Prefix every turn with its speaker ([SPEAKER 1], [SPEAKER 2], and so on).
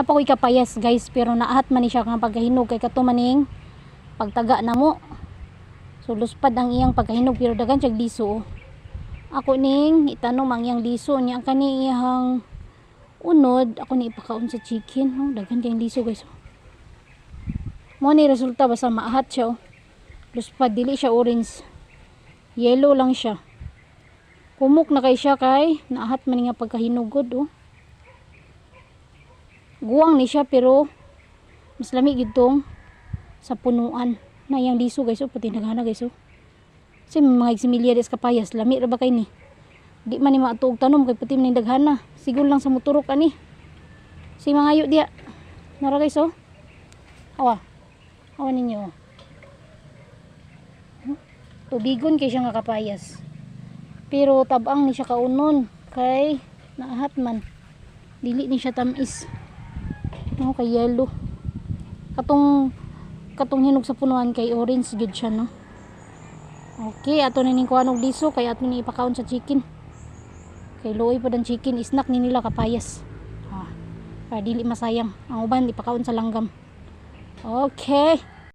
[SPEAKER 1] Naa pa koy kapayas, guys, pero naahat man ni siya nga pagkahinog kay kato maning pagtaga namo. So luspad ang iyang pagkahinog pero daghan siya liso, oh. Ako ning itanom ang iyang liso niya, ang kani iyang unod ako ni ipakaon sa chicken. Oh, daghan kayong liso, guys, oh. Mo ni resulta basta maahat siya, oh. Luspad, dili siya orange. Yellow lang siya. Kumok na kay siya kay naahat man ni nga pagkahinugod, oh. Guwang ni siya pero mas lami gyud tong sa punuan. Na iyang liso, guys, oh, pati naghana, guys, oh. Kasi mga similya des kapayas, lami ra ba kay ni? Di man ni maatuog tanom kay puti man ning daghana. Sigol lang sa motorok ani. Si mangayo diya. Nara, guys, oh. Awa. Awa ninyo, oh. Tubigon kay siya nga kapayas. Pero tabang ni siya kaunon kay naahat man. Dili ni siya tamis. No, kay yellow. Katong hinog sa punuan kay orange gid siya, no. Okay, ato na ning kuhan og liso kay ato ni ipakaon sa chicken. Kay luoy pa dan chicken, snack ni nila kapayas. Ah, para dili masayang. Ang uban ipakaon sa langgam. Okay.